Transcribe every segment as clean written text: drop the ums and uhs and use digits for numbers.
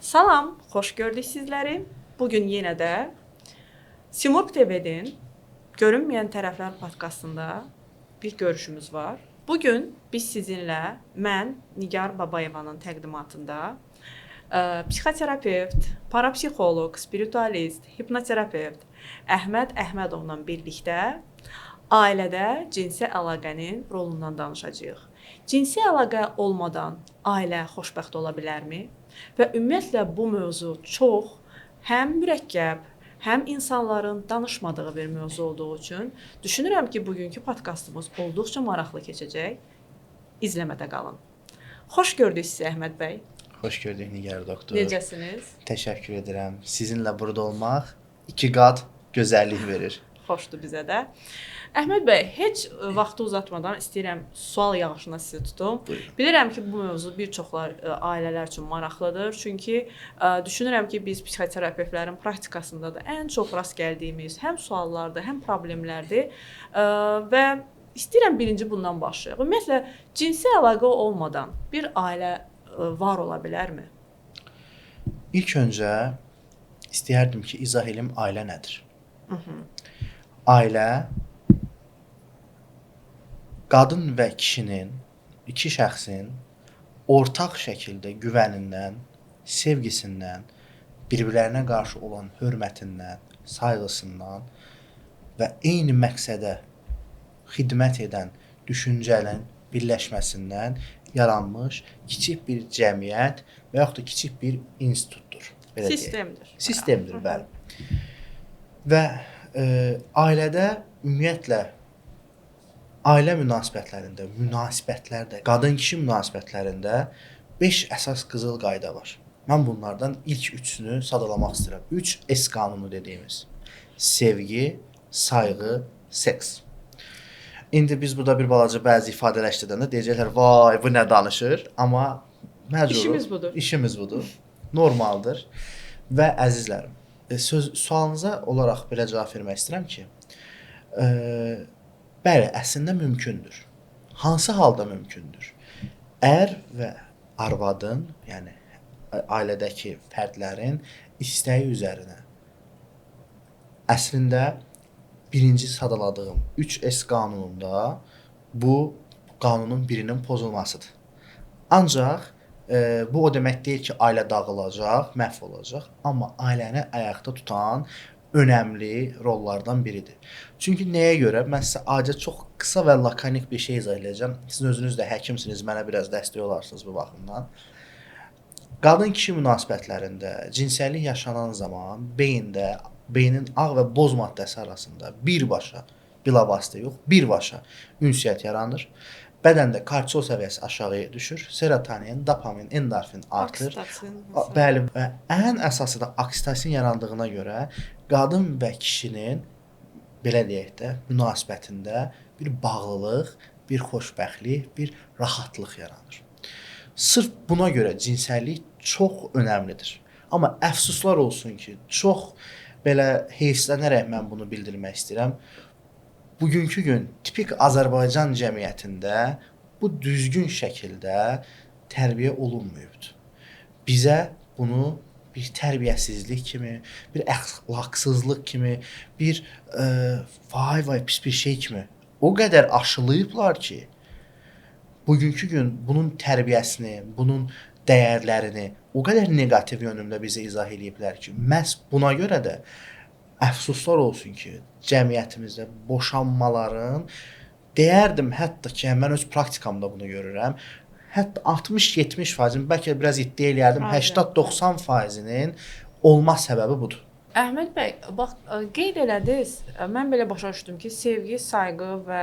Salam, xoş gördük sizləri. Bugün yenə də Simurq TV-nin Görünməyən Tərəflər podkastında bir görüşümüz var. Bugün biz sizinlə mən Nigar Babayevanın təqdimatında psixoterapevt, parapsixoloq, spiritualist, hipnoterapevt Əhməd Əhmədovla birlikdə ailədə cinsi əlaqənin rolundan danışacağıq. Cinsi əlaqə olmadan ailə xoşbəxt ola bilərmi? Və ümumiyyətlə bu mövzu çox həm mürəkkəb, həm insanların danışmadığı bir mövzu olduğu üçün düşünürəm ki, bugünkü podkastımız olduqca maraqlı keçəcək. İzləmədə qalın. Xoş gördük sizi Əhməd bəy. Xoş gördük Nigar doktor. Necəsiniz? Təşəkkür edirəm. Sizinlə burada olmaq iki qat gözəllik verir. Xoşdur bizə də. Əhməd bəy, heç vaxtı uzatmadan istəyirəm sual yağışına sizi tutum. Buyurun. Bilirəm ki, bu mövzu bir çoxlar ailələr üçün maraqlıdır. Çünki düşünürəm ki, biz psixoterapevtlərin praktikasında da ən çox rast gəldiyimiz həm suallardır, həm problemlərdir. Və istəyirəm birinci bundan başlayaq. Ümumiyyətlə cinsi əlaqə olmadan bir ailə var ola bilərmi? İlk öncə istəyərdim ki, izah eləyim ailə nədir? Ailə qadın və kişinin, iki şəxsin ortaq şəkildə güvənindən, sevgisindən, bir-birlərinə qarşı olan hörmətindən, sayğısından və eyni məqsədə xidmət edən düşüncələrin birləşməsindən yaranmış kiçik bir cəmiyyət və yaxud da kiçik bir institutdur. Belə deyək. Sistemdir. Sistemdir, bəli. Və ailədə ümumiyyətlə ailə münasibətlərində, münasibətlərdə, qadın-kişi münasibətlərində 5 əsas qızıl qayda var. Mən bunlardan ilk üçünü sadalamaq istəyirəm. 3 S qanunu dediyimiz. Sevgi, sayğı, seks. İndi biz burada bir balaca bəzi ifadələr işlədəndə deyəcəklər, vay bu nə danışır, amma məcburuq. İşimiz budur. İşimiz budur. Normaldır. Və əzizlərim, sualınıza olaraq belə cavab vermək istəyirəm ki, bəli, əslində mümkündür. Hansı halda mümkündür? Ər və arvadın, yəni ailədəki fərdlərin istəyi üzərinə. Əslində birinci sadaladığım 3S qanununda bu qanunun birinin pozulmasıdır. Ancaq bu o demək deyil ki, ailə dağılacaq, məhv olacaq, amma ailəni ayaqda tutan önəmli rollardan biridir. Çünki nəyə görə? Mən sizə acil çox qısa və lakonik bir şey izah edəcəm. Sizin özünüz də həkimsiniz, mənə biraz dəstək olarsınız bu baxımdan. Qadın-kişi münasibətlərində cinsəllik yaşanan zaman beyində, beynin ağ və boz maddəsi arasında birbaşa, bilavasitə yox, birbaşa ünsiyyət yaranır. Bədəndə kortisol səviyyəsi aşağıya düşür, serotonin, dopamin, endorfin artır. Oksitosin. Bəli, və ən əsası da oksitosin yarandığına görə qadın və kişinin belə deyək də münasibətində bir bağlılıq, bir xoşbəxtlik, bir rahatlıq yaranır. Sırf buna görə cinsəllik çox önəmlidir. Amma əfsuslar olsun ki, çox belə heyfslənərək mən bunu bildirmək istəyirəm. Bugünkü gün tipik Azərbaycan cəmiyyətində bu düzgün şəkildə tərbiyə olunmayıbdır. Bizə bunu bir tərbiyəsizlik kimi, bir əxlaqsızlıq kimi, bir vay vay pis bir şey kimi o qədər aşılayıblar ki, bugünkü gün bunun tərbiyəsini, bunun dəyərlərini o qədər neqativ yönümdə bizə izah eləyiblər ki, məhz buna görə də əfsuslar olsun ki, cəmiyyətimizdə boşanmaların, deyərdim hətta ki, mən öz praktikamda bunu görürəm, hətta 60-70%, bəlkə biraz iddia eləyərdim, 80-90%-nin olma səbəbi budur. Əhməd bəy, bax, qeyd elədiniz, mən belə başa düşdüm ki, sevgi, sayğı və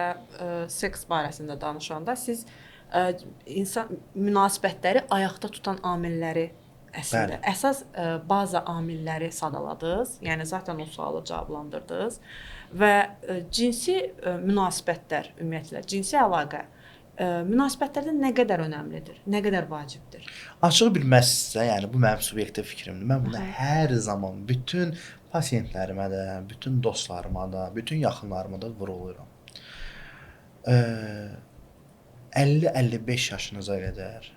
seks barəsində danışanda siz insan münasibətləri ayaqda tutan amilləri əslində, bəli, əsas baza amilləri sadaladınız. Yəni zaten o sualı cavablandırdınız və cinsi münasibətlər, ümumiyyətlə cinsi əlaqə münasibətlərdə nə qədər önəmlidir, nə qədər vacibdir? Açığı bilməzsə, yəni bu mənim subyektiv fikrimdir. Mən bunu hər zaman bütün pasientlərimə də, bütün dostlarıma da, bütün yaxınlarıma da vurğulayıram. 50-55 yaşınıza qədər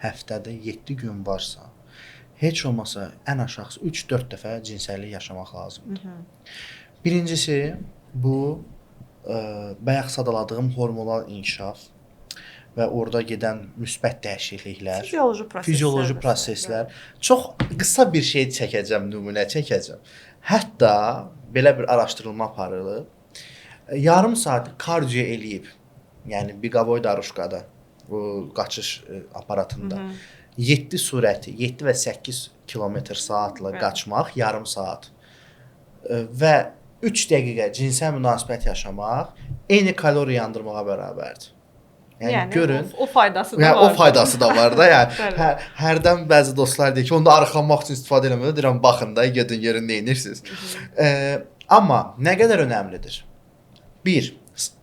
həftədə 7 gün varsa, Heç olmasa ən aşağısı 3-4 dəfə cinsəllik yaşamaq lazımdır. Hı -hı. Birincisi bu bayaq sadaladığım hormonal inkişaf və orada gedən müsbət dəyişikliklər, fizioloji proseslər. Fizioloji proseslər. Çox qısa bir şey çəkəcəm, nümunə çəkəcəm. Hətta belə bir araşdırılma aparılıb. Yarım saat kardiyo eləyib, yəni biqavoy daruşkada, bu qaçış aparatında. Hı -hı. 7 sürəti, 7 və 8 kilometr saatla qaçmaq yarım saat və 3 dəqiqə cinsəl münasibət yaşamaq eyni kalori yandırmağa bərabərdir. Yəni görün, o faydası da var. O faydası da var da, yəni hərdən bəzi dostlar deyir ki, onu da arıqlamaq üçün istifadə eləməli. Deyirəm, baxın da, gedin görün nə edirsiniz. Amma nə qədər önəmlidir? 1.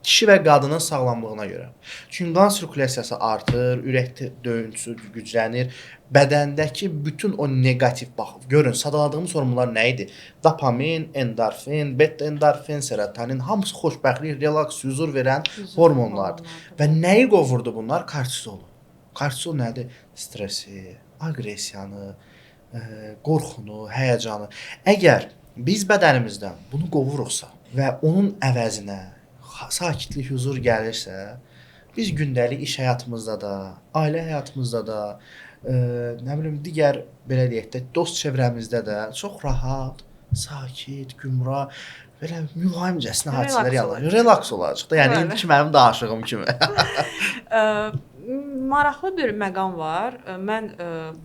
Kişi və qadının sağlamlığına görə. Çünki qan sirkulyasiyası artır, ürək döyüntüsü güclənir, bədəndəki bütün o neqativ, bax, görün, sadaladığımız hormonlar nə idi? Dopamin, endorfin, beta-endorfin, serotonin, hamısı xoşbəxtlik, relaks, huzur verən hormonlardır. Və nəyi qovurdu bunlar? Kortizolu. Kortizol nədir? Stresi, aqressiyanı, qorxunu, həyəcanı. Əgər biz bədənimizdən bunu qovuruqsa və onun əvəzinə sakitlik, huzur gəlirsə, biz gündəlik iş həyatımızda da, ailə həyatımızda da, nə bilim, digər belə deyək də, dost çevrəmizdə də çox rahat, sakit, gümrah, belə mülayimcəsinə hadisələr yaranır. Relaks olacaq da. Yəni indiki mənim danışığım kimi. Maraqlı bir məqam var. Mən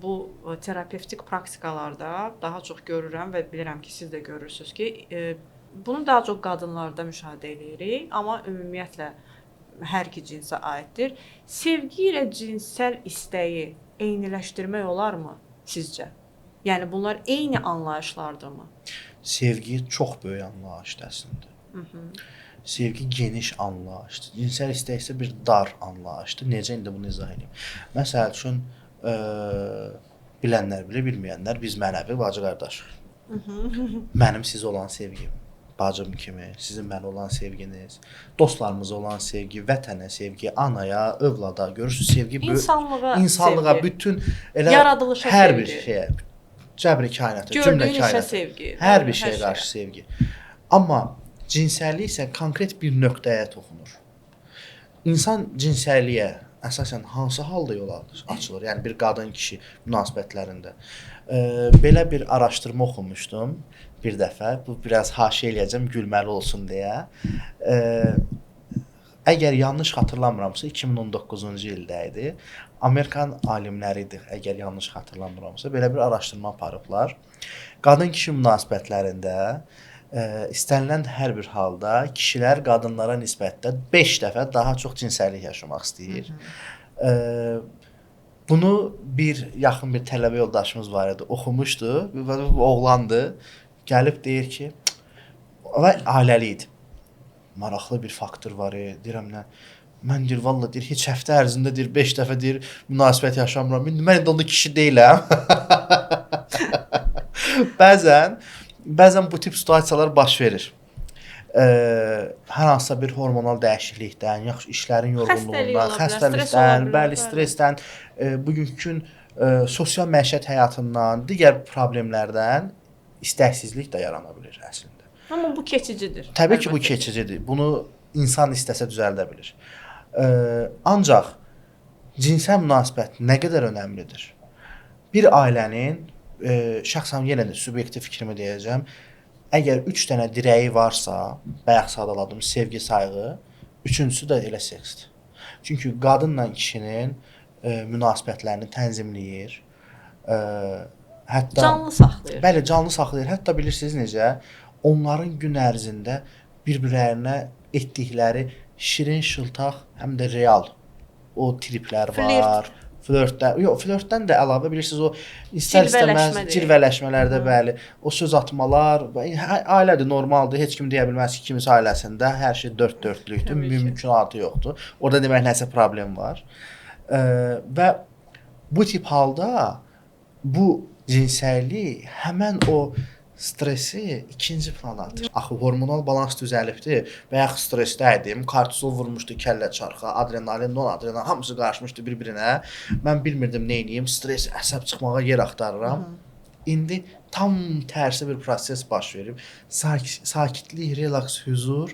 bu terapevtik praktikalarda daha çox görürəm və bilirəm ki, siz də görürsünüz ki, bunu daha çox qadınlarda müşahidə edirik, amma ümumiyyətlə hər iki cinsə aiddir. Sevgi ilə cinsəl istəyi eyniləşdirmək olarmı sizcə? Yəni bunlar eyni anlayışlardırmı? Sevgi çox böyük anlayışdır əslində. Hı -hı. Sevgi geniş anlayışdır. Cinsəl istək isə bir dar anlayışdır. Necə indi bunu izah edeyim? Məsəl üçün, bilənlər bilir, bilməyənlər biz mənəvi bacı qardaşıq. Mənim sizə olan sevgim, bacım kimi, sizin mənə olan sevginiz, dostlarımıza olan sevgi, vətənə sevgi, anaya, övlada, görürsünüz sevgi insanlığa, sevgi, bütün elə yaradılışa hər sevgi, bir şeyə, cəbri kainata, cümlə kainata, sevgi, hər bir şeyə qarşı sevgi. Amma cinsəllik isə konkret bir nöqtəyə toxunur. İnsan cinsəlliyə əsasən hansı halda yol açılır? Yəni bir qadın kişi münasibətlərində. Belə bir araşdırma oxumuşdum bir dəfə. Bu biraz haşiyə eləyəcəm, gülməli olsun deyə. Əgər yanlış xatırlamıramsa 2019-cu ildə idi. Amerikan alimləri idi, əgər yanlış xatırlamıramsa, belə bir araşdırma aparıblar. Qadın kişi münasibətlərində istənilən hər bir halda kişilər qadınlara nisbətdə 5 dəfə daha çox cinsəllik yaşamaq istəyir. Bunu bir yaxın bir tələbə yoldaşımız var idi, oxumuşdu, oğlandı. Gəlib deyir ki, və ailəli idi. Maraqlı bir faktor var, deyirəm nə? Mən deyir, valla deyir, heç həftə ərzində deyir, 5 dəfə deyir, münasibət yaşamıram. İndi mən indi onda kişi deyiləm. Bəzən bu tip situasiyalar baş verir. Hər hansısa bir hormonal dəyişiklikdən, yaxşı işlərin yorğunluğundan, xəstəlikdən, bəli, stressdən, bugünkü gün sosial məişət həyatından, digər problemlərdən istəksizlik də yarana bilir əslində. Amma bu keçicidir. Təbii ki, bu keçicidir. Bunu insan istəsə düzəldə bilir. Ancaq cinsəl münasibət nə qədər önəmlidir? Bir ailənin, şəxsən yenə də subyektiv fikrimi deyəcəm, əgər 3 dənə dirəyi varsa, bayaq sadaladım, sevgi, sayğı, üçüncüsü də elə seksdir. Çünki qadınla kişinin münasibətlərini tənzimləyir. Hətta canlı saxlayır. Bəli, canlı saxlayır. Hətta bilirsiniz necə? Onların gün ərzində bir-birlərinə etdikləri şirin şıltaq, həm də real o triplər var. Flörtdən, yox, flörtdən də əlavə bilirsiniz o istər-istəməz cilvələşmələrdə, bəli, o söz atmalar, ailədir, normaldır, heç kim deyə bilməz ki, kimisi ailəsində hər şey dörd-dörtlükdür, mümkünatı yoxdur. Orada demək nəsə problem var. Və bu tip halda bu cinsəllik həmən o stresi ikinci plana atır. Axı hormonal balans düzəlibdi. Bayaq stressdə idim, kortizol vurmuşdu kəllə çarxa, adrenalin, non-adrenalin hamısı qarışmışdı bir-birinə. Mən bilmirdim nə edeyim, stress, əsəb çıxmağa yer axtarıram. İndi tam tərsi bir proses baş verib. Sakitlik, relaks, hüzur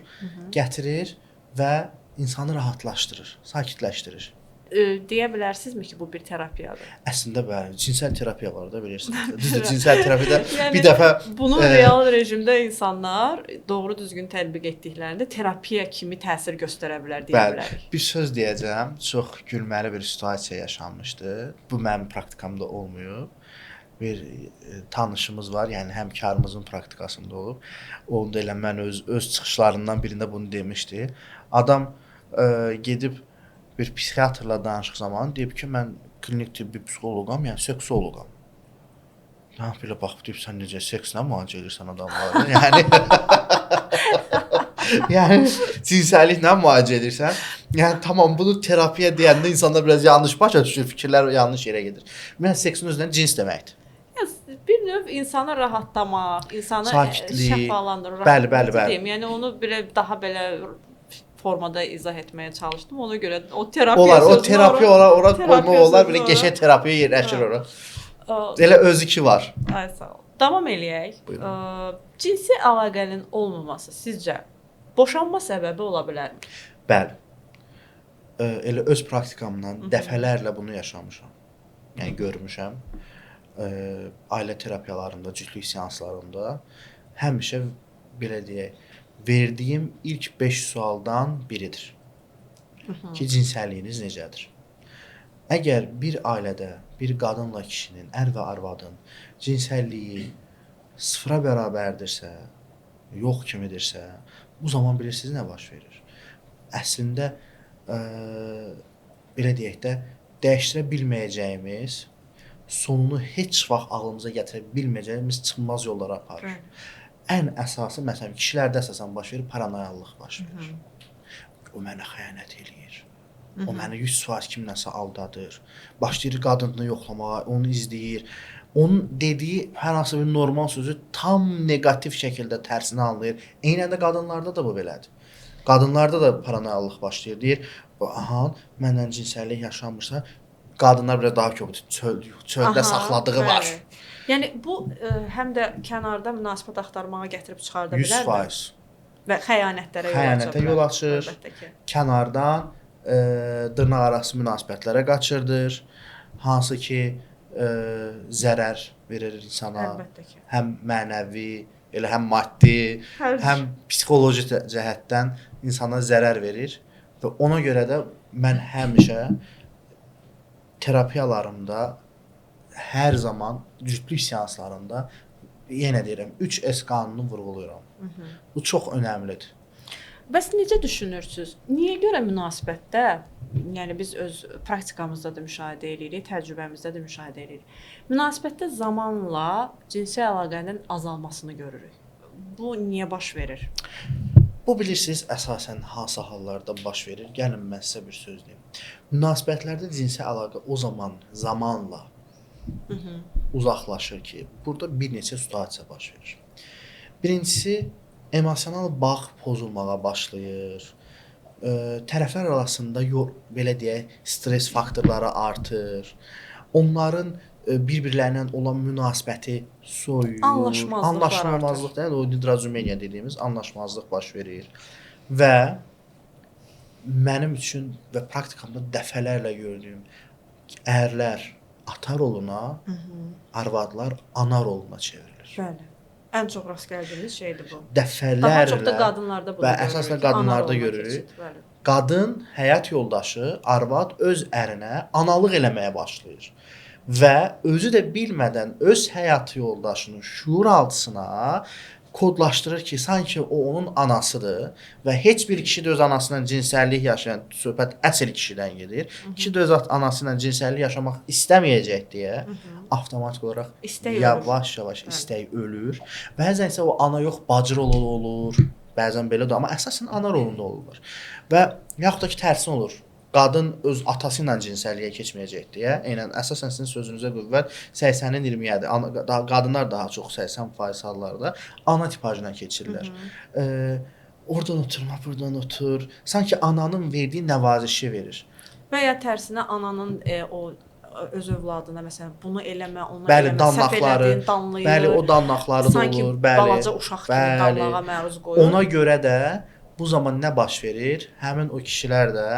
gətirir və insanı rahatlaşdırır, sakitləşdirir. Deyə bilərsinizmi ki, bu bir terapiyadır? Əslində bəli, cinsəl terapiya var da, bilirsiniz. Düzdür, cinsəl terapiyada yəni, bir dəfə bunu real rejimdə insanlar doğru düzgün tətbiq etdiklərində terapiya kimi təsir göstərə bilər deyə bilərik. Bir söz deyəcəm, çox gülməli bir situasiya yaşanmışdı. Bu mənim praktikamda olmayıb. Bir tanışımız var, yəni həmkarımızın praktikasında olub. Onu da elə mən öz çıxışlarından birində bunu demişdi. Adam gedib bir psixiatrla danışıq zamanı deyib ki, mən klinik tibbi psixoloqam, yəni seksoloqam. Hə, belə baxıb deyib, sən necə sekslə müalicə edirsən adamları? Yəni yəni cinsəlliklə müalicə edirsən. Yəni tamam, bunu terapiya deyəndə insanlar biraz yanlış başa düşür, fikirlər yanlış yerə gedir. Ümumiyyətlə seksin özündən cins deməkdir. Yəni bir növ insanı rahatlamaq, insanı şəfalandırır. Bəli, bəli, bəli. Deyim, yəni onu belə daha belə formada izah etməyə çalışdım. Ona görə o terapiya olar, o terapiya ora qoymaq olar, belə qəşəng terapiya yerləşir ora. Elə özü ki var. Ay sağ ol. Davam eləyək. Cinsi əlaqənin olmaması sizcə boşanma səbəbi ola bilərmi? Bəli. Elə öz praktikamdan dəfələrlə bunu yaşamışam. Yəni görmüşəm. Ailə terapiyalarında, cütlük seanslarında həmişə belə deyək, verdiyim ilk 5 sualdan biridir. Ki, cinsəlliyiniz necədir? Əgər bir ailədə bir qadınla kişinin, ər və arvadın cinsəlliyi sıfıra bərabərdirsə, yox kimidirsə, bu zaman bilirsiniz nə baş verir? Əslində, belə deyək də, dəyişdirə bilməyəcəyimiz, sonunu heç vaxt ağlımıza gətirə bilməyəcəyimiz çıxılmaz yollara aparır. Ən əsası, məsələn, kişilərdə əsasən baş verir, paranoyallıq baş verir. O mənə xəyanət eləyir. O məni 100% kimləsə aldadır. Başlayır qadını yoxlamağa, onu izləyir. Onun dediyi hər hansı bir normal sözü tam neqativ şəkildə tərsinə anlayır. Eynən də qadınlarda da bu belədir. Qadınlarda da paranoyallıq başlayır. Deyir, aha, mənlə cinsəllik yaşanmırsa, qadınlar biraz daha çox çöldə saxladığı var. Yəni bu həm də kənarda münasibət axtarmağa gətirib çıxarda bilərmi? 100%. Və xəyanətlərə yol açır. Xəyanətə yol açır. Kənardan dırnaqarası münasibətlərə qaçırdır. Hansı ki zərər verir insana. Əlbəttə ki. Həm mənəvi, elə həm maddi, həm psixoloji cəhətdən insana zərər verir və ona görə də mən həmişə terapiyalarımda hər zaman cütlük seanslarında yenə deyirəm 3S qanununu vurğuluyuram. Bu çox önəmlidir. Bəs necə düşünürsüz? Niyə görə münasibətdə, yəni biz öz praktikamızda da müşahidə eləyirik, təcrübəmizdə də müşahidə eləyirik. Münasibətdə zamanla cinsi əlaqənin azalmasını görürük. Bu niyə baş verir? Bu bilirsiniz əsasən hansı hallarda baş verir? Gəlin mən sizə bir söz deyim. Münasibətlərdə cinsi əlaqə o zaman zamanla uzaqlaşır ki, burada bir neçə situasiya baş verir. Birincisi, emosional bağ pozulmağa başlayır. Tərəflər arasında belə deyək, stres faktorları artır. Onların bir-birlərinə olan münasibəti soyuyur. Anlaşmazlıq, yəni o nidrazumeniya dediyimiz anlaşmazlıq baş verir. Və mənim üçün və praktikamda dəfələrlə gördüyüm ərlər ata roluna, arvadlar ana roluna çevrilir. Bəli. Ən çox rast gəldiyimiz şeydir bu. Dəfələrlə. Daha çox da qadınlarda bunu və görürük. Əsasən qadınlarda görürük. Qadın, həyat yoldaşı, arvad öz ərinə analıq eləməyə başlayır. Və özü də bilmədən öz həyat yoldaşının şüur altısına kodlaşdırır ki, sanki o onun anasıdır və heç bir kişi də öz anasıyla cinsəllik yaşayan, söhbət əsl kişidən gedir. Kişi də öz anası ilə cinsəllik yaşamaq istəməyəcək deyə avtomatik olaraq yavaş-yavaş istək ölür. Bəzən isə o ana yox, bacı rolu olur. Bəzən belə də, amma əsasən ana rolunda olurlar. Və yaxud da ki, tərsinə olur. Qadın öz atası ilə cinsəlliyə keçməyəcək deyə, eynən əsasən sizin sözünüzə qüvvət 80-in 20-yədir. Qadınlar daha çox 80% hallarda ana tipajına keçirlər. Oradan oturma, buradan otur. Sanki ananın verdiyi nəvazişi verir. Və ya tərsinə ananın o öz övladına məsələn bunu eləmə, onu bəli, eləmə, səhv elədin, danlayır. Bəli, o danlaqları da olur. Bəli. Balaca uşaq kimi danlağa məruz qoyur. Ona görə də bu zaman nə baş verir? Həmin o kişilər də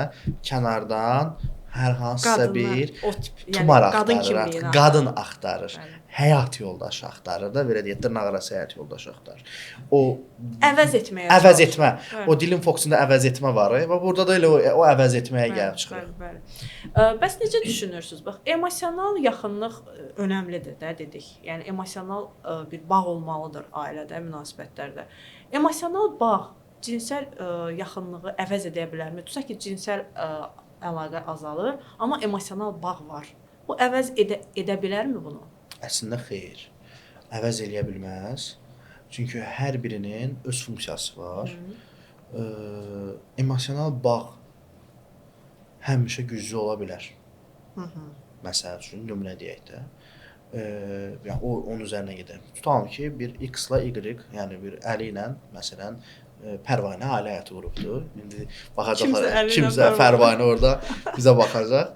kənardan hər hansısa qadına, bir o tip, yəni, tumar qadın axtarır, kimliyini qadın axtarır. Bəli. Həyat yoldaşı axtarır da, belə deyək, dırnaqarası həyat yoldaşı axtarır. O əvəz etməyə əvəz etmə. Bəli. O dilin fokusunda əvəz etmə var. Və burada da elə o əvəz etməyə gəlib çıxır. Bəli, bəli. Bəs necə düşünürsüz? Bax, emosional yaxınlıq önəmlidir də dedik. Yəni emosional bir bağ olmalıdır ailədə, münasibətlərdə. Emosional bağ cinsəl yaxınlığı əvəz edə bilərmi? Tutaq ki, cinsəl əlaqə azalır, amma emosional bağ var. Bu əvəz edə bilərmi bunu? Əslində xeyr. Əvəz eləyə bilməz. Çünki hər birinin öz funksiyası var. Emosional bağ həmişə güclü ola bilər. Məsəl üçün nümunə deyək də. Yəni o onun üzərinə gedək. Tutalım ki, bir X ilə Y, yəni bir əli ilə məsələn Pərvanə ailə həyatı qurubdur. İndi baxacaqlar kimsə Pərvanə orada bizə baxacaq.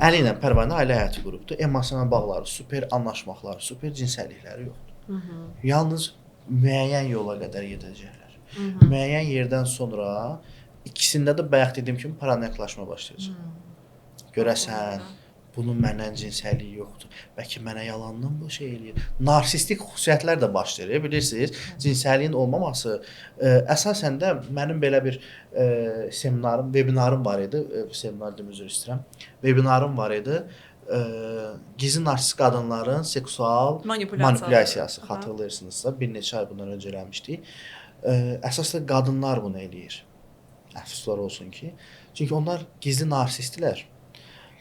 Əli ilə Pərvanə ailə həyatı qurubdur. Emosional bağları super, anlaşmaqları super, cinsəllikləri yoxdur. Yalnız müəyyən yola qədər gedəcəklər. Müəyyən yerdən sonra ikisində də bayaq dediyim kimi paranoyaklaşma başlayacaq. Görəsən bunun məndən cinsəlliyi yoxdur. Bəlkə mənə yalandan bu şey eləyir. Narsistik xüsusiyyətlər də başlayır, bilirsiniz. Cinsəlliyin olmaması əsasən də mənim belə bir seminarım, webinarım var idi. Seminar dedim, üzr istəyirəm. Webinarım var idi. Gizli narsist qadınların seksual manipulyasiyası xatırlayırsınızsa, bir neçə ay bundan öncə eləmişdik. Əsasda qadınlar bunu eləyir. Əfsuslar olsun ki. Çünki onlar gizli narsistlər.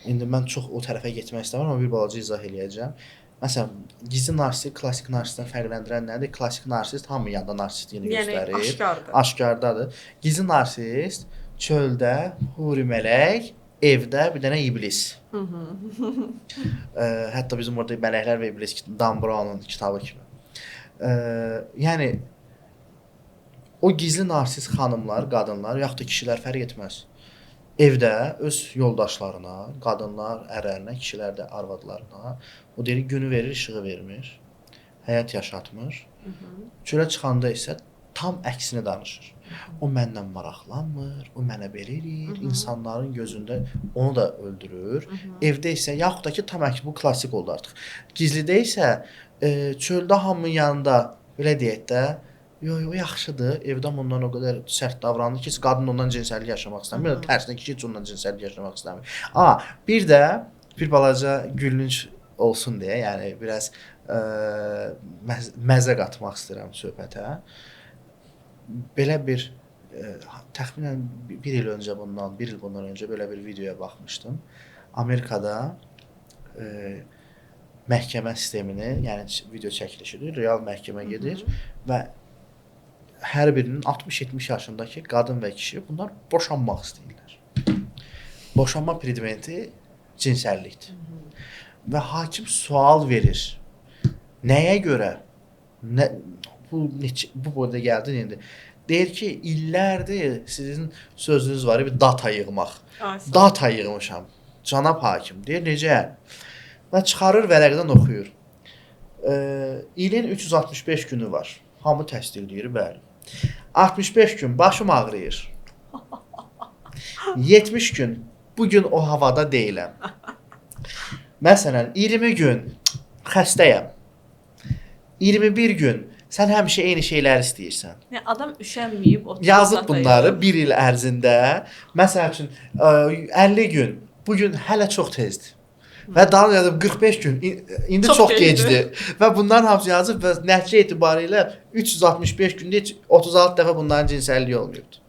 İndi mən çox o tərəfə getmək istəmirəm, amma bir balaca izah eləyəcəm. Məsələn, gizli narsist klassik narsistdən fərqləndirən nədir? Klassik narsist hamının yanında narsistliyini göstərir. Yəni aşkardadır. Gizli narsist çöldə huri mələk, evdə bir dənə iblis. Hətta bizim orada Mələklər və İblis Dan Brown'un kitabı kimi. Yəni o gizli narsist xanımlar, qadınlar, yaxud da kişilər fərq etməz. Evdə öz yoldaşlarına, qadınlar ərlərinə, kişilər də arvadlarına o deyir günü verir, işığı vermir. Həyat yaşatmır. Çölə çıxanda isə tam əksini danışır. O məndən maraqlanmır, o mənə belə eləyir, insanların gözündə onu da öldürür. Evdə isə yaxud da ki tam əks, bu klassik oldu artıq. Gizlidə isə çöldə hamının yanında belə deyək də, yox, o yaxşıdır. Evdə ondan o qədər sərt davranır ki, qadın ondan cinsəllik yaşamaq istəmir. Tərsinə kişi heç ondan cinsəllik yaşamaq istəmir. Bir də bir balaca gülünc olsun deyə, yəni biraz məzə qatmaq istəyirəm söhbətə. Belə bir təxminən bir il öncə bundan, bir il bundan öncə belə bir videoya baxmışdım. Amerikada məhkəmə sistemini, yəni video çəkilişidir, real məhkəmə gedir və hər birinin 60-70 yaşındakı qadın və kişi bunlar boşanmaq istəyirlər. Boşanma predmeti cinsəllikdir. Və hakim sual verir. Nəyə görə? Bu boyda gəldin indi. Deyir ki, illərdir sizin sözünüz var, bir data yığmaq. Data yığmışam. Cənab hakim. Deyir, necə? Və çıxarır vərəqdən oxuyur. İlin 365 günü var. Hamı təsdiqləyir, bəli. 65 gün başım ağrıyır. 70 gün bugün o havada deyiləm. Məsələn, 20 gün xəstəyəm. 21 gün sən həmişə eyni şeyləri istəyirsən. Yəni adam üşənməyib oturub yazıb bunları bir il ərzində. Məsəl üçün 50 gün bugün hələ çox tezdir. Və daha yazıb 45 gün indi çox gecdir. Və bunların hamısı yazıb və nəticə etibarilə 365 gündə heç 36 dəfə bunların cinsəlliyi olmayıbdır.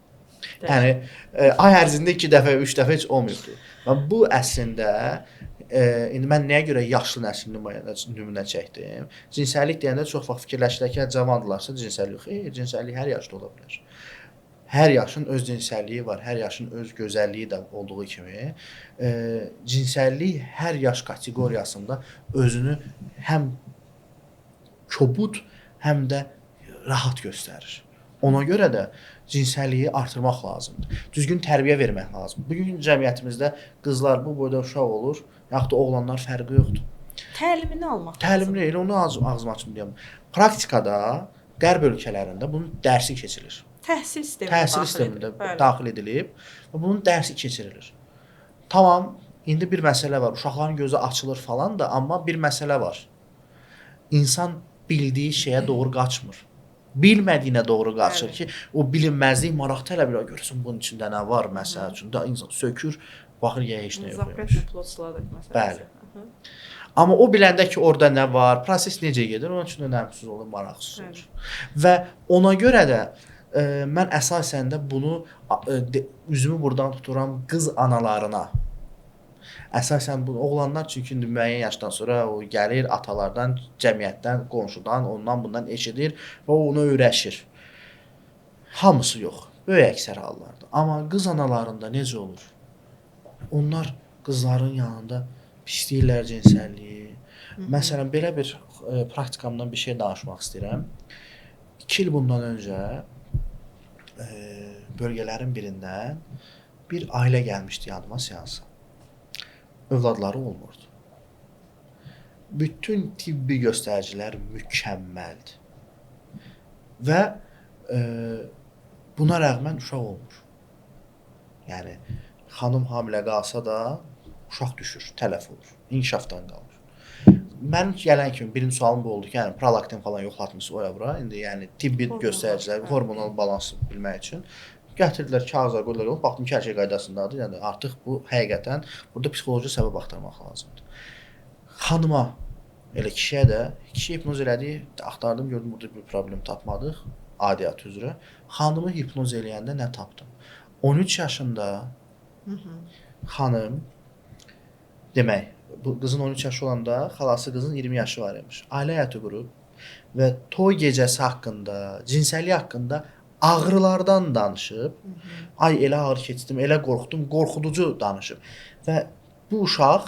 Yəni ay ərzində 2 dəfə, 3 dəfə heç olmayıbdır. Və bu əslində indi mən nəyə görə yaşlı nəsil nümunə çəkdim? Cinsəllik deyəndə çox vaxt fikirləşirlər ki, cavandılarsa cinsəllik yox. Xeyr, cinsəllik hər yaşda ola bilər. Hər yaşın öz cinsəlliyi var, hər yaşın öz gözəlliyi də olduğu kimi, cinsəllik hər yaş kateqoriyasında özünü həm kobud, həm də rahat göstərir. Ona görə də cinsəlliyi artırmaq lazımdır. Düzgün tərbiyə vermək lazımdır. Bugün cəmiyyətimizdə qızlar bu boyda uşaq olur, yaxud da oğlanlar fərqi yoxdur. Təlimini almaq. Təlimini elə onu ağzımı açım deyəm. Praktikada qərb ölkələrində bunun dərsi keçilir. Təhsil sisteminə Təhsil sistemində daxil edilib və bunun dərsi keçirilir. Tamam, indi bir məsələ var. Uşaqların gözü açılır falan da, amma bir məsələ var. İnsan bildiyi şeyə doğru qaçmır. Bilmədiyinə doğru qaçır ki, o bilinməzlik maraq tələb edir. Görürsən bunun içində nə var məsəl üçün. Da insan sökür, baxır ya heç nə yox. Zapretni plod sladok məsələsi. Bəli. Amma o biləndə ki, orada nə var, proses necə gedir, onun üçün önəmsiz olur, maraqsız olur. Və ona görə də mən əsasən də bunu üzümü buradan tuturam qız analarına. Əsasən bu oğlanlar çünki indi müəyyən yaşdan sonra o gəlir atalardan, cəmiyyətdən, qonşudan, ondan bundan eşidir və o ona öyrəşir. Hamısı yox, böyük əksər hallarda. Amma qız analarında necə olur? Onlar qızların yanında pisləyirlər cinsəlliyi. Məsələn, belə bir praktikamdan bir şey danışmaq istəyirəm. 2 il bundan öncə bölgələrin birindən bir ailə gəlmişdi yanıma seansa. Övladları olmurdu. Bütün tibbi göstəricilər mükəmməldir. Və buna rəğmən uşaq olmur. Yəni, xanım hamilə qalsa da uşaq düşür, tələf olur, inkişafdan qalır. Mənim gələn kimi birinci sualım bu oldu ki, yəni prolaktin falan yoxlatmışsınız ora bura. İndi yəni tibbi göstəricilər, hormonal balansı bilmək üçün gətirdilər, kağızlar qoydular, baxdım ki, hər şey qaydasındadır. Yəni artıq bu həqiqətən burada psixoloji səbəb axtarmaq lazımdır. Xanıma, elə kişiyə də, kişi hipnoz elədi, axtardım, gördüm burada bir problem tapmadıq, adiyyat üzrə. Xanımı hipnoz eləyəndə nə tapdım? 13 yaşında xanım, demək, bu qızın 13 yaşı olanda xalası qızın 20 yaşı var imiş. Ailə həyatı qurub və toy gecəsi haqqında, cinsəllik haqqında ağrılardan danışıb. Ay elə ağır keçdim, elə qorxdum, qorxuducu danışıb. Və bu uşaq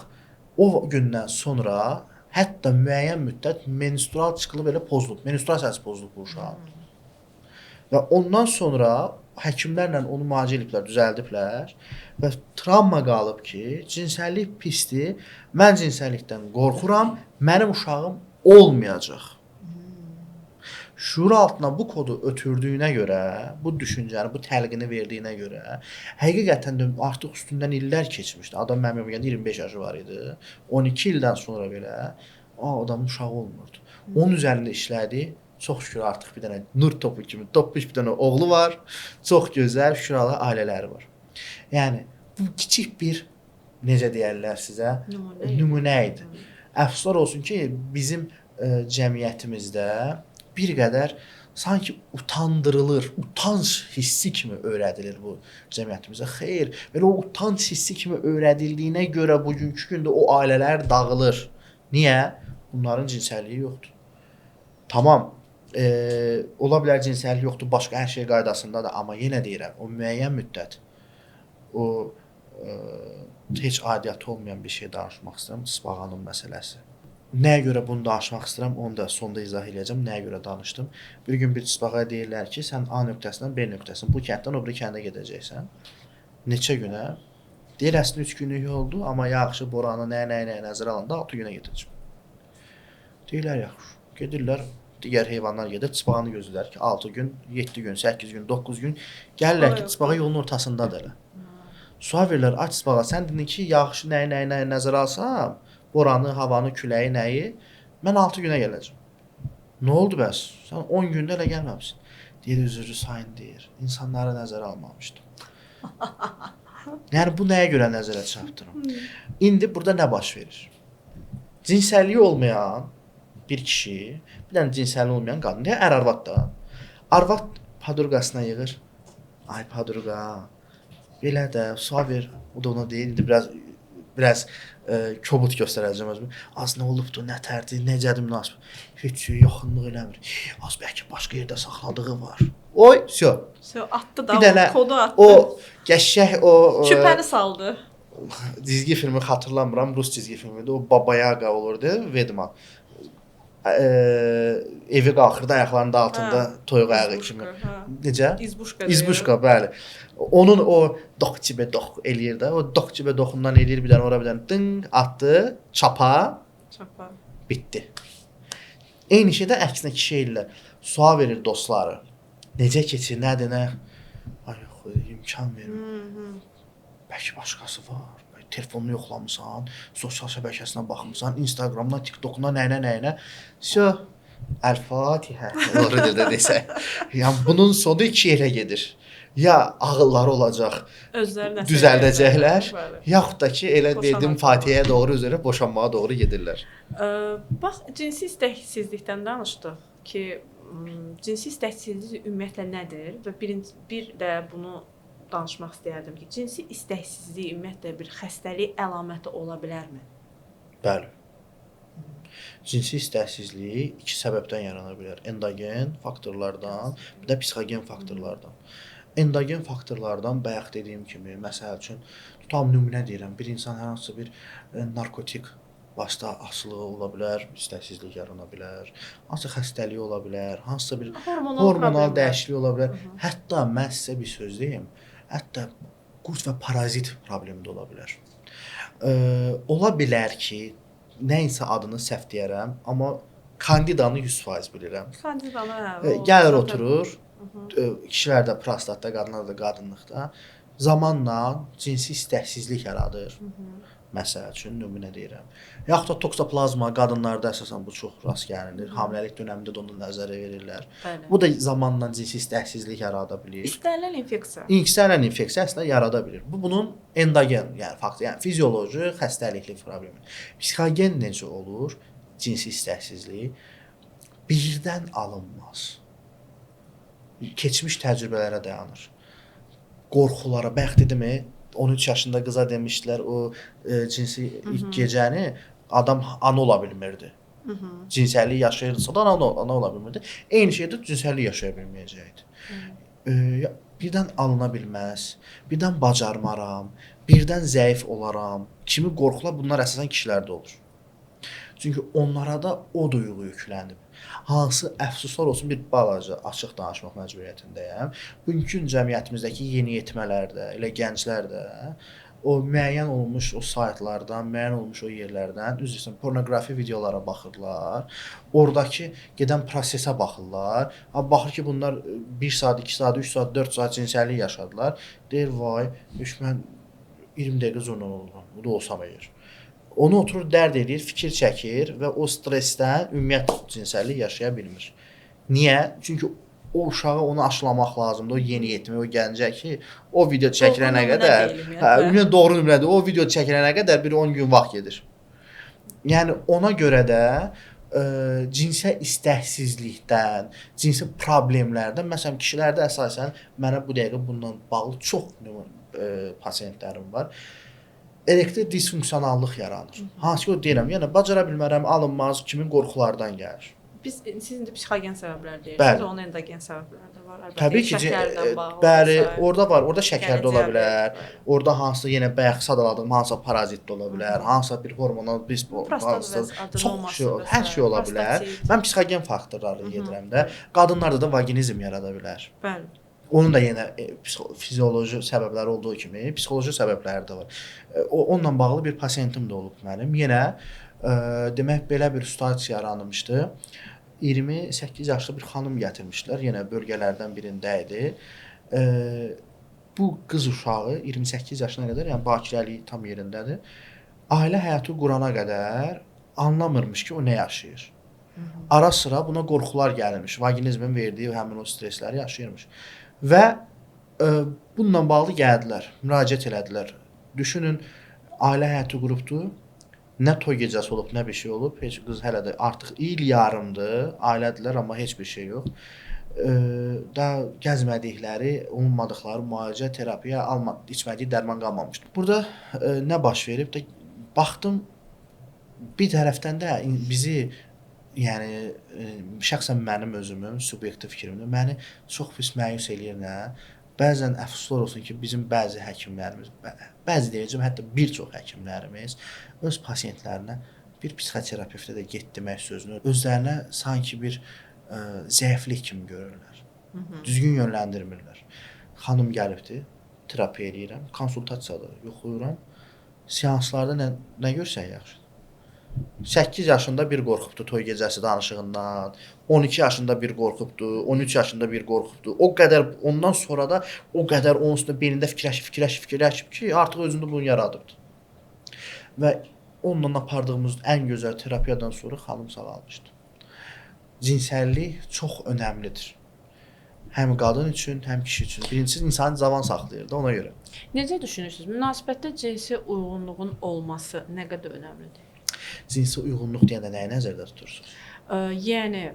o gündən sonra hətta müəyyən müddət menstrual çıxılı belə pozulub. Menstruasiyası pozulub bu uşağın. Və ondan sonra həkimlərlə onu müalicə ediblər, düzəldiblər və travma qalıb ki, cinsəllik pisdir, mən cinsəllikdən qorxuram, mənim uşağım olmayacaq. Şuur altına bu kodu ötürdüyünə görə, bu düşüncəni, bu təlqini verdiyinə görə, həqiqətən də artıq üstündən illər keçmişdi. Adam mənim yanıma gələndə 25 yaşı var idi. 12 ildən sonra belə adamın uşağı olmurdu. Onun üzərində işlədi. Çox şükür artıq bir dənə nur topu kimi topmuş bir dənə oğlu var. Çox gözəl, şükür Allah, ailələri var. Yəni bu kiçik bir, necə deyərlər sizə, nümunə idi. Əfsuslar olsun ki, bizim cəmiyyətimizdə bir qədər sanki utandırılır, utanc hissi kimi öyrədilir bu cəmiyyətimizə. Xeyr, belə o utanc hissi kimi öyrədildiyinə görə bugünkü gündə o ailələr dağılır. Niyə? Bunların cinsəlliyi yoxdur. Tamam, ola bilər cinsəllik yoxdur, başqa hər şey qaydasındadır, amma yenə deyirəm, o müəyyən müddət o heç aidiyyatı olmayan bir şey danışmaq istəyirəm, sbağanın məsələsi. Nəyə görə bunu danışmaq istəyirəm, onu da sonda izah eləyəcəm, nəyə görə danışdım. Bir gün bir çısbağa deyirlər ki, sən A nöqtəsindən B nöqtəsinə, bu kənddən o biri kəndə gedəcəksən. Neçə günə? Deyir, əslində 3 günlük yoldur, amma yağışı, boranı, nə nəzərə alanda 6 günə gedəcəm. Deyirlər, yaxşı. Gedirlər, digər heyvanlar gedir, çısbağanı gözləyirlər ki, 6 gün, 7 gün, 8 gün, 9 gün. Gəlirlər ki, çısbağa yolun ortasındadır elə. Sual verirlər, ay çısbağa, sən dedin ki, yağışı nə nəzərə alsam, boranı, havanı, küləyi, nəyi, mən 6 günə gələcəm. Nə oldu bəs? Sən 10 gündə elə gəlməmişsin. Deyir, üzrlü sayın deyir. İnsanları nəzərə almamışdım. Yəni, bu nəyə görə nəzərə çarpdırım? İndi burada nə baş verir? Cinsəlliyi olmayan bir kişi, bir dənə cinsəlliyi olmayan qadın, deyir, ər-arvad da. Arvad padurqasına yığır. Ay padurqa, belə də, sual ver. O da ona deyir, indi biraz kobud göstərəcəm özümü. Az nə olubdur, nə tərdir, necədir münasib. Heç yaxınlıq eləmir. Az bəlkə başqa yerdə saxladığı var. Oy, vəsə. Atdı da, bir dənə, kodu atdı. O qəşəng o şübhəni saldı. Cizgi filmi xatırlamıram, rus cizgi filmidir. O Baba Yaga olurdu, Vedma. evi qalxırdı ayaqlarının da altında toyuq ayağı kimi. Hə. Necə? İzbuşka. İzbuşka, bəli. Onun o dox cibə dox eləyir də. O dox cibə doxundan eləyir bir dənə ora bir dənə ding atdı, çapa. Çapa. Bitdi. Eyni şey də əksinə kişi eləyirlər. Sual verir dostları. Necə keçir, nədir, nə? Ay yox, imkan vermir. Bəlkə başqası var. Bəlkə telefonunu yoxlamısan, sosial şəbəkəsinə baxmısan, Instagramdan, TikTokdan, nəyinə, nəyinə. Vəsə, Əl-Fatihə. Doğru dildə desək. Yəni bunun sonu iki yerə gedir. Ya ağılları olacaq, özləri nəsə düzəldəcəklər, yaxud da ki, elə dedim Fatihəyə doğru üzrə boşanmağa doğru gedirlər. Bax, cinsi istəksizlikdən danışdıq ki, cinsi istəksizlik ümumiyyətlə nədir və bir də bunu danışmaq istəyərdim ki, cinsi istəksizlik ümumiyyətlə bir xəstəlik əlaməti ola bilərmi? Bəli. Cinsi istəksizlik iki səbəbdən yarana bilər. Endogen faktorlardan, bir də psixogen faktorlardan. Endogen faktorlardan bayaq dediyim kimi, məsəl üçün, tutam nümunə deyirəm, bir insan hər hansısa bir narkotik vasitə asılığı ola bilər, istəksizlik yarana bilər, hansısa xəstəliyi ola bilər, hansısa bir hormonal dəyişiklik ola bilər. Hətta mən sizə bir söz deyim, hətta qurd və parazit problemi də ola bilər. Ola bilər ki, nəyinsə adını səhv deyərəm, amma kandidanı 100% bilirəm. Kandidanı, hə. Gəlir oturur, kişilər də prostatda, qadınlar da qadınlıqda zamanla cinsi istəksizlik yaradır. Məsəl üçün, nümunə deyirəm. Yaxud da toksoplazma qadınlarda əsasən bu çox rast gəlinir. Hamiləlik dönəmində də onu nəzərə verirlər. Bəli. Bu da zamanla cinsi istəksizlik yarada bilir. İstənilən infeksiya. İstənilən infeksiya əslində yarada bilir. Bu bunun endogen, yəni faktor, yəni fizioloji xəstəlikli problemi. Psixogen necə olur? Cinsi istəksizlik birdən alınmaz. Keçmiş təcrübələrə dayanır. Qorxulara, bayaq dedim, 13 yaşında qıza demişdilər o cinsi ilk gecəni adam ana ola bilmirdi. Cinsəllik yaşayırsa da ana ola bilmirdi. Eyni şeydə cinsəllik yaşaya bilməyəcəkdi. Birdən alına bilməz, birdən bacarmaram, birdən zəif olaram kimi qorxular bunlar əsasən kişilərdə olur. Çünki onlara da o duyğu yüklənib. Hansı əfsuslar olsun bir balaca açıq danışmaq məcburiyyətindəyəm. Bugünkü gün cəmiyyətimizdəki yeniyetmələrdə, elə gənclərdə o müəyyən olmuş o saytlardan, müəyyən olmuş o yerlərdən, üzr istəyirəm, pornoqrafi videolara baxırlar. Oradakı gedən prosesə baxırlar. Ha, baxır ki, bunlar 1 saat, 2 saat, 3 saat, 4 saat cinsəllik yaşadılar. Deyir, vay, mən 20 dəqiqə zorla oluram. Bu da olsam əgər. Onu oturur, dərd edir, fikir çəkir və o stressdən ümumiyyətlə cinsəllik yaşaya bilmir. Niyə? Çünki o uşağa onu aşılamaq lazımdır, o yeniyetmə, o gəncə ki, o video çəkilənə qədər, hə, ümumiyyətlə doğru nümunədir, o video çəkilənə qədər bir 10 gün vaxt gedir. Yəni ona görə də cinsi istəksizlikdən, cinsi problemlərdən, məsələn, kişilərdə əsasən mənə bu dəqiqə bununla bağlı çox pasientlərim var. Erektil disfunksionallıq yaranır. Hansı ki, o deyirəm, yəni bacara bilmərəm, alınmaz kimi qorxulardan gəlir. Biz siz indi psixogen səbəblər deyirsiniz, onun endogen səbəbləri də var. Əlbəttə, təbii ki, şəkərlə bağlı. Bəli, orada var, orada şəkər də ola bilər. Orada hansısa yenə bayaq sadaladığım hansısa parazit də ola bilər, hansısa bir hormonal çox şey, hər şey ola bilər. Mən psixogen faktorları gedirəm də. Qadınlarda da vaginizm yarada bilər. Bəli. Onun da yenə fizioloji səbəbləri olduğu kimi psixoloji səbəbləri də var. Onunla bağlı bir pasientim də olub mənim. Yenə demək belə bir situasiya yaranmışdı. 28 yaşlı bir xanım gətirmişdilər. Yenə bölgələrdən birində idi. Bu qız uşağı 28 yaşına qədər, yəni bakirəliyi tam yerindədir. Ailə həyatı qurana qədər anlamırmış ki, o nə yaşayır. Ara sıra buna qorxular gəlirmiş. Vaginizmin verdiyi həmin o stressləri yaşayırmış. Və bununla bağlı gəldilər, müraciət elədilər. Düşünün, ailə həyatı qurubdur, nə toy gecəsi olub, nə bir şey olub. Heç qız hələ də artıq il yarımdır, ailədilər, amma heç bir şey yox. Da gəzmədikləri, olmadıqları müalicə, terapiya, içmədiyi dərman qalmamışdı. Burada nə baş verib də, baxdım, bir tərəfdən də bizi, yəni şəxsən mənim özümün subyektiv fikrimdir, məni çox pis məyus eləyir nə? Bəzən əfsuslar olsun ki, bizim bəzi həkimlərimiz, bəzi deyəcəm, hətta bir çox həkimlərimiz öz pasientlərinə Bir psixoterapevtə də get demək sözünü özlərinə sanki bir zəiflik kimi görürlər. Hı -hı. Düzgün yönləndirmirlər. Xanım gəlibdi, terapiya eləyirəm, konsultasiyada yoxlayıram. Seanslarda nə görsək yaxşıdır. 8 yaşında bir qorxubdu toy gecəsi danışığından, 12 yaşında bir qorxubdu, 13 yaşında bir qorxubdu. O qədər ondan sonra da o qədər onun üstündə beynində fikirləşib ki, artıq özündə bunu yaradıbdı. Və onunla apardığımız ən gözəl terapiyadan sonra xanım sağalmışdı. Cinsəllik çox önəmlidir. Həm qadın üçün, həm kişi üçün. Birincisi insanı cavan saxlayır da ona görə. Necə düşünürsünüz? Münasibətdə cinsi uyğunluğun olması nə qədər önəmlidir? Cinsi uyğunluq deyəndə nəyi nəzərdə tutursunuz? Yəni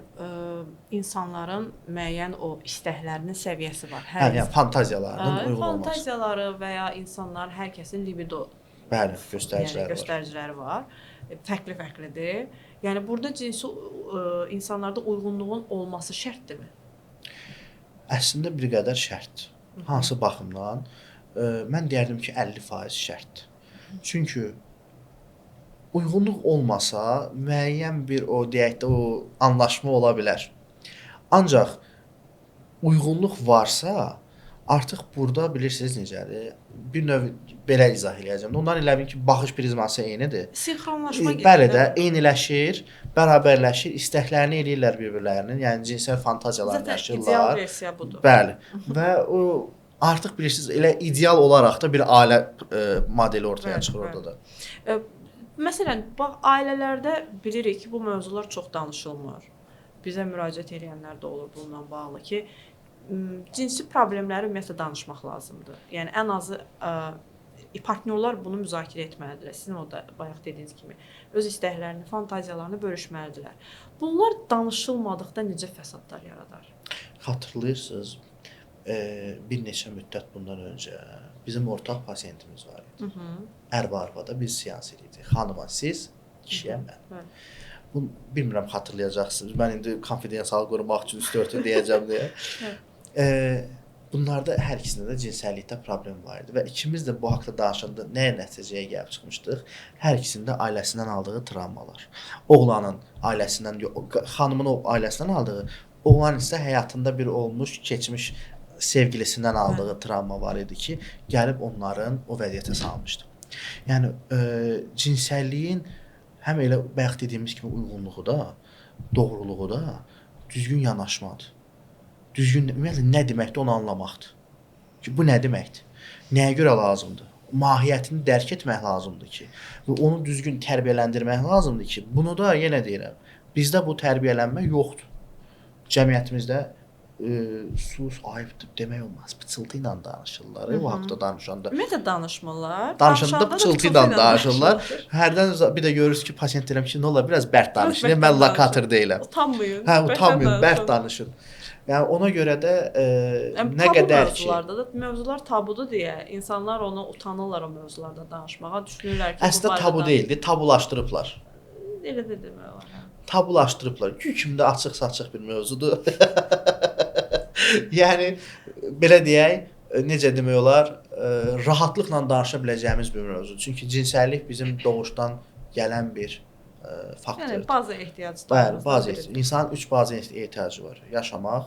insanların müəyyən o istəklərinin səviyyəsi var. Hər yəni fantaziyalarının uyğun olması. Fantaziyaları və ya insanlar, hər kəsin libido, bəli, göstəriciləri, yəni, göstəriciləri var. Fərqli-fərqlidir. Yəni burada cinsi insanlarda uyğunluğun olması şərtdirmi? Əslində bir qədər şərtdir. Hansı baxımdan? Mən deyərdim ki, 50% şərtdir. Çünki uyğunluq olmasa müəyyən bir o deyək də o anlaşma ola bilər. Ancaq uyğunluq varsa, artıq burada bilirsiniz necədir? Bir növ belə izah eləyəcəm. Onların elə bil ki, baxış prizması eynidir. Sinxronlaşma gedir. Bəli də, eyniləşir, bərabərləşir, istəklərini eləyirlər bir-birlərinin, yəni cinsel fantaziyalarını yaşayırlar. Zaten ideal versiya budur. Bəli. Və o artıq bilirsiniz elə ideal olaraq da bir ailə modeli ortaya çıxır orada da. Məsələn, bax ailələrdə bilirik ki, bu mövzular çox danışılmır. Bizə müraciət edənlər də olur bununla bağlı ki, cinsi problemləri ümumiyyətlə danışmaq lazımdır. Yəni ən azı partnyorlar bunu müzakirə etməlidirlər. Sizin o da bayaq dediyiniz kimi öz istəklərini, fantaziyalarını bölüşməlidirlər. Bunlar danışılmadıqda necə fəsadlar yaradar? Xatırlayırsınız, bir neçə müddət bundan öncə bizim ortaq pasiyentimiz var idi. Ər-arvada biz seans edirdik. Xanıma siz, kişiyə mən. Bunu bilmirəm xatırlayacaqsınız. Mən indi konfidensial qorumaq üçün üstü-örtü deyəcəm deyə. Bunlarda hər ikisində də cinsəllikdə problem var idi və ikimiz də bu haqda danışanda nəyə nəticəyə gəlib çıxmışdıq? Hər ikisində ailəsindən aldığı travmalar. Oğlanın ailəsindən, xanımın o ailəsindən aldığı, oğlan isə həyatında bir olmuş, keçmiş sevgilisindən aldığı travma var idi ki, gəlib onların o vəziyyətə salmışdı. Yəni cinsəlliyin həm elə bayaq dediyimiz kimi uyğunluğu da, doğruluğu da düzgün yanaşmadır. Düzgün, ümumiyyətlə nə deməkdir onu anlamaqdır. Ki, bu nə deməkdir? Nəyə görə lazımdır? Mahiyyətini dərk etmək lazımdır ki, və onu düzgün tərbiyələndirmək lazımdır ki, bunu da yenə deyirəm, bizdə bu tərbiyələnmə yoxdur. Cəmiyyətimizdə sus, ayıbdır demək olmaz. Pıçıltı ilə danışırlar. O haqda danışanda. Ümumiyyətlə danışmırlar. Danışanda pıçıltı ilə danışırlar. Hərdən bir də görürsünüz ki, pasiyent deyirəm ki, nə olar biraz bərk danışın. Mən lokator deyiləm. Utanmayın. Hə, utanmayın, bərk danışın. Yəni ona görə də nə qədər ki mövzularda da mövzular tabudur deyə insanlar ona utanırlar o mövzularda danışmağa, düşünürlər ki, əslində tabu deyildi, tabulaşdırıblar. Elə də demək olar. Hə. Tabulaşdırıblar. Hükmdə açıq-saçıq bir mövzudur. Yəni belə deyək, necə demək olar, rahatlıqla danışa biləcəyimiz bir mövzudur. Çünki cinsəllik bizim doğuşdan gələn bir faktordur. Yəni baza ehtiyacıdır. Bəli, baza ehtiyacı. İnsanın 3 baza ehtiyacı var. Yaşamaq,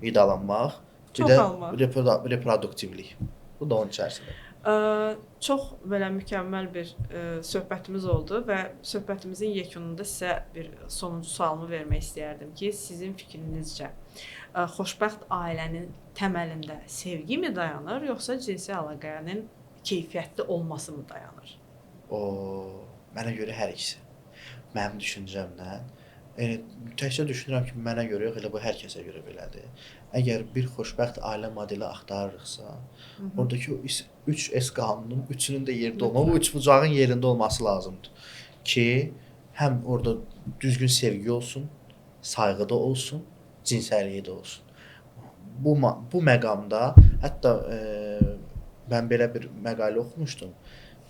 qidalanmaq, bir də reproduktivlik. Bu da onun içərisində. Çox belə mükəmməl bir söhbətimiz oldu və söhbətimizin yekununda sizə bir sonuncu sualımı vermək istəyərdim ki, sizin fikrinizcə xoşbəxt ailənin təməlində sevgi mi dayanır, yoxsa cinsi əlaqənin keyfiyyətli olması mı dayanır? O, mənə görə hər ikisi. Mənim düşüncəmlə, yəni təkcə düşünürəm ki, mənə görə yox, elə bu hər kəsə görə belədir. Əgər bir xoşbəxt ailə modeli axtarırıqsa, oradakı o 3S qanununun üçünün də yerində olmalı, o üç bucağın yerində olması lazımdır ki, həm orada düzgün sevgi olsun, sayğı da olsun, cinsəlliyi də olsun. Bu məqamda, hətta mən belə bir məqalə oxumuşdum.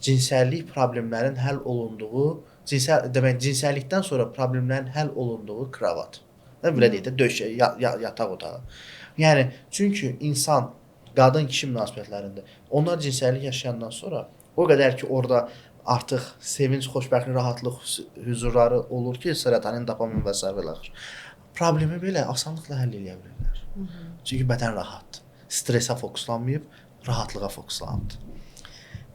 Cinsəllik problemlərin həll olunduğu, cinsəllikdən sonra problemlərin həll olunduğu kravat. Nə belə deyək də, döşək, yataq otağı. Yəni, çünki insan, qadın-kişi münasibətlərində onlar cinsəllik yaşayandan sonra o qədər ki, orada artıq sevinc, xoşbəxtlik, rahatlıq, hüzurları olur ki, serotonin, dopamin və sair və axır. Problemi belə asanlıqla həll eləyə bilirlər. Çünki bədən rahatdır. Stressə fokuslanmayıb, rahatlığa fokuslanıbdır.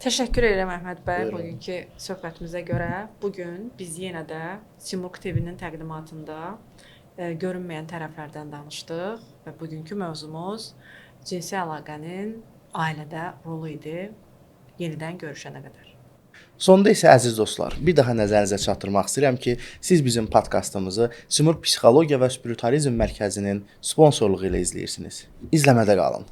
Təşəkkür edirəm Əhməd bəy bugünkü söhbətimizə görə. Bu gün biz yenə də Simurq TV-nin təqdimatında görünməyən tərəflərdən danışdıq və bugünkü mövzumuz cinsi əlaqənin ailədə rolu idi. Yenidən görüşənə qədər. Sonda isə əziz dostlar, bir daha nəzərinizə çatdırmaq istəyirəm ki, siz bizim podkastımızı Simurq Psixologiya və Spiritualizm Mərkəzinin sponsorluğu ilə izləyirsiniz. İzləmədə qalın.